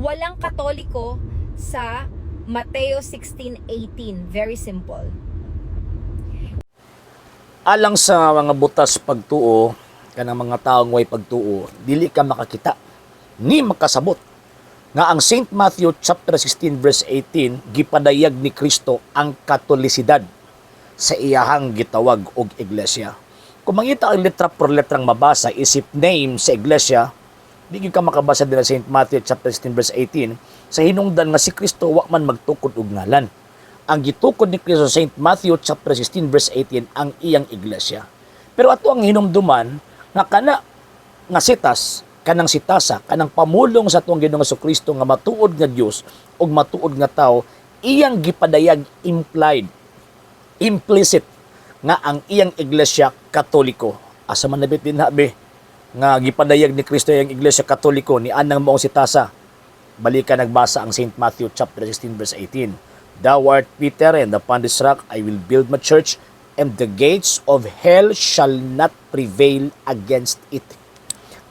Walang Katoliko sa Mateo 16:18. Very simple. Alang sa mga butas pagtuo, kanang mga taong way pagtuo, dili ka makakita ni makasabot nga ang St. Matthew chapter 16 verse 18, gipadayag ni Kristo ang katolisidad sa iyahang gitawag og iglesia. Kung mangita ang letra por letrang mabasa isip name sa iglesia, di gyud ka makabasa din sa St. Matthew chapter 16 verse 18 sa hinungdan nga si Kristo wa man magtukod og ngalan. Ang gitukod ni Kristo sa St. Matthew chapter 16 verse 18 ang iyang iglesia. Pero ato ang hinumduman nga kana nga sitas, kanang sitasa, kanang pamulong sa atong Ginoong Kristo nga matuod nga Dios ug matuod nga tao, iyang gipadayag implied, implicit nga ang iyang Iglesia Katoliko. Asa man nabit din be nga gipadayag ni Kristo iyang Iglesia Katoliko ni anang maong sitasa? Balikan nagbasa ang St. Matthew chapter 16 verse 18. "Thou art Peter, and upon this rock I will build my church, and the gates of hell shall not prevail against it."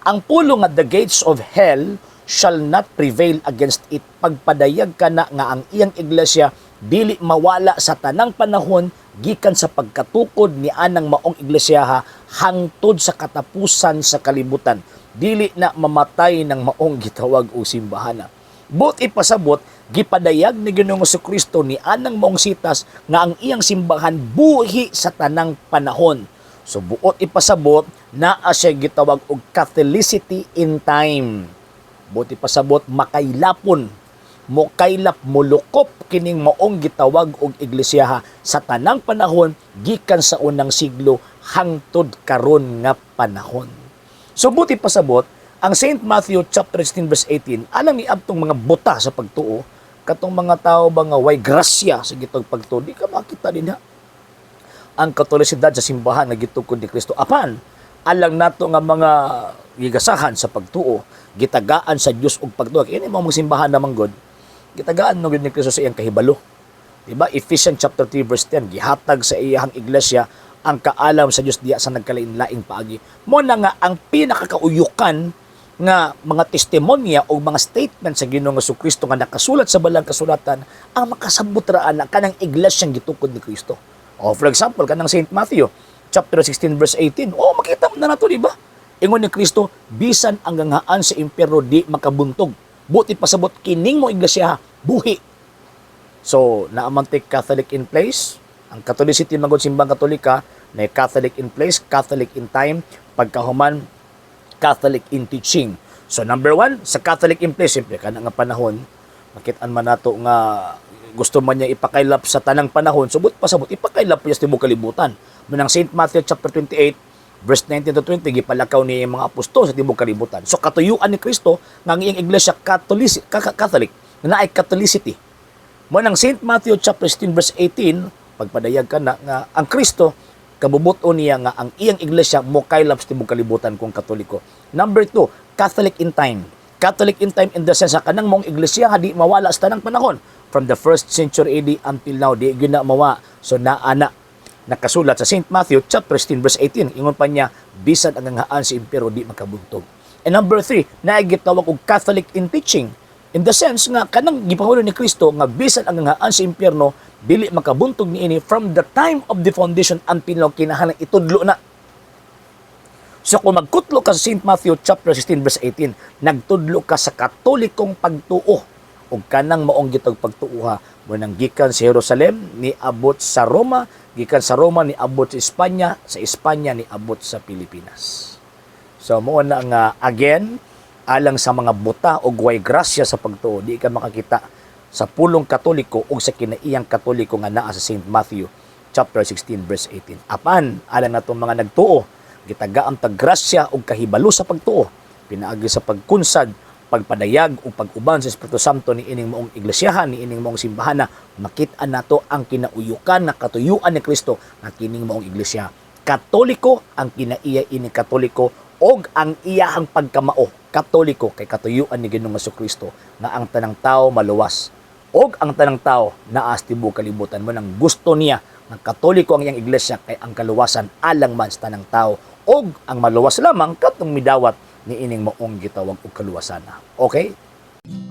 Ang pulong nga "the gates of hell shall not prevail against it", pagpadayag ka na nga ang iyang iglesia dili mawala sa tanang panahon gikan sa pagkatukod ni anang maong iglesia hangtod sa katapusan sa kalibutan. Dili na mamatay ng maong gitawag o simbahana. Buot ipasabot, gipadayag ni Ginoong Kristo ni anang maong sitas nga ang iyang simbahan buhi sa tanang panahon. So buot ipasabot, naa siya gitawag og Catholicity in time. Buot ipasabot, makailapon, mokaylap, molukop kining maong gitawag og iglesia sa tanang panahon gikan sa unang siglo hangtod karon nga panahon. So buot ipasabot, ang St. Matthew chapter 16 verse 18 alang ni adtong mga buta sa pagtuo, katong mga tao ba nga way grasya sa gitawag pagtuo, di ka makita din ha ang katolisidad sa simbahan nga gitukod ni Kristo. Apan alang nato nga mga gigasahan sa pagtuo, gitagaan sa Dios og pagtuo. Ini mo mga simbahan naman god, gitagaan no gid ni Kristo sa iyang kahibalo. Diba? Ephesians chapter 3 verse 10, gihatag sa iyang iglesia ang kaalam sa Dios diya sa nagkalain-laing paagi. Mo na nga ang pinakakauyukan nga mga testimonya o mga statement sa Ginoong Kristo nga nakasulat sa balang kasulatan ang makasabot ra ana kanang iglesyang gitukod ni Kristo. O for example, kanang St. Matthew chapter 16 verse 18. Oh, makita mo na nato, di ba? Ingon ni Kristo, bisan ang ganghaan sa impyerno di makabuntog. Buot pasabot, kining mo iglesia buhi. So, naa man tay Catholic in place. Ang Catholicity magod simbang Katolika, na Catholic in place, Catholic in time, pagkahuman, Catholic in teaching. So, number one, sa Catholic in place, siyempre, kana nga panahon, makitaan man nato nga gusto man niya ipakaylap sa tanang panahon, subot pasabot, ipakaylap niya sa tibuok kalibutan. Munang St. Matthew chapter 28, verse 19 to 20, gipalakaw niya yung mga apostol sa tibuok kalibutan. So, katuyuan ni Kristo nga ang iyang iglesia Catholic, Catholic, na naay Catholicity. Mo nang St. Matthew chapter 16 verse 18, pagpadayag ka na nga ang Kristo kabubuto niya nga ang iyang iglesia mo kaylap sa tibuok kalibutan kung Katoliko. Number two, Catholic in time. Catholic in time in the sense sa kanang mong iglesia di mawala sa tanang panahon. From the first century AD until now, di gyud na mawa. So naa na nakasulat sa St. Matthew chapter 16 verse 18. Ingon pa niya, bisan ang ganghaan sa impyerno di makabuntog. And number three, naay gitawag og Catholic in teaching. In the sense nga kanang gipangulo ni Kristo nga bisan ang ganghaan sa impyerno dili makabuntog niini, from the time of the foundation until now kinahanglan itudlo na. So kung magkutlo ka sa St. Matthew chapter 16 verse 18, nagtudlo ka sa Katolikong pagtuo ug kanang maong gitawag pagtuoha mo nang gikan sa Jerusalem niabot sa Roma, gikan sa Roma niabot sa Espanya, sa Espanya niabot sa Pilipinas. So mo na nga again, alang sa mga buta o way grasya sa pagtuo, di ka makakita sa pulong Katoliko o sa kinaiyang Katoliko nga naa sa St. Matthew chapter 16 verse 18. Apan alang natong mga nagtuo, gitagaan tag grasya ug kahibalo sa pagtuo pinaagi sa pagkunsad, pagpadayag ug pag-uban sa Espiritu Santo ni ining maong iglesyahan, ni ining maong simbahana, makit-an nato ang kinauyukan na katuyuan ni Kristo nga kining maong iglesia Katoliko, ang kinaiya ini Katoliko og ang iyahang pagkamao Katoliko kay katuyuan ni Ginoong Kristo nga ang tanang tao maluwas og ang tanang tao naa sa tibuok kalibutan. Mo nang gusto niya nga Katoliko ang iyang iglesia kay ang kaluwasan alang man sa tanang tao og ang maluwas lamang katong midawat ni ining maong gitawag og kaluwasan. Okay?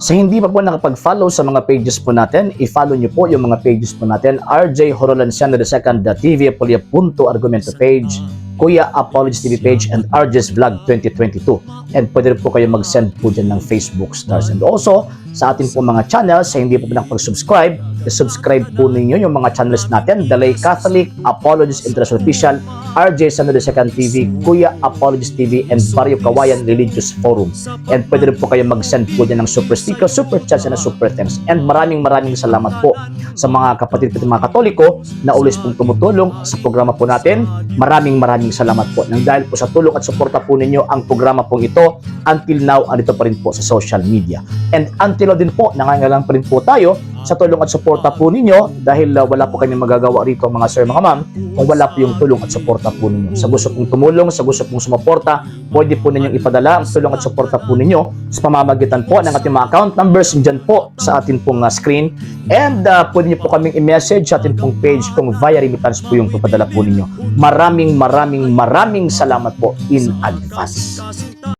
Sa hindi pa po nakapag-follow sa mga pages po natin, i-follow niyo po yung mga pages po natin. RJ Horolanciano II, The TV Apolia Punto Argumento page, Kuya Apologies TV page, and RJ's Vlog 2022. And pwede rin po kayo mag-send po dyan ng Facebook stars. And also, sa atin po mga channels, sa hindi po po nakapag-subscribe, i-subscribe po ninyo yung mga channels natin: The Lay Catholic, Apologies International Official, RJ Sano II TV, Kuya Apologies TV, and Barrio Kawayan Religious Forum. And pwede rin po kayo mag-send po dyan ng super sticker, super chats, and super thanks. And maraming maraming salamat po sa mga kapatid po, mga Katoliko na always pong tumutulong sa programa po natin. Maraming maraming salamat po. Nang dahil po sa tulong at suporta po ninyo, ang programa pong ito until now andito pa rin po sa social media. And until now din po, nangangailangan pa rin po tayo sa tulong at suporta po ninyo dahil wala po kami magagawa rito, mga sir, mga ma'am, kung wala po yung tulong at suporta po ninyo. Sa gusto pong tumulong, sa gusto pong sumuporta, pwede po ninyong ipadala ang tulong at suporta po ninyo sa pamamagitan po ng ating mga account numbers dyan po sa atin pong screen. And pwede niyo po kaming i-message sa atin pong page kung via remittance po yung papadala po ninyo. Maraming maraming maraming salamat po in advance.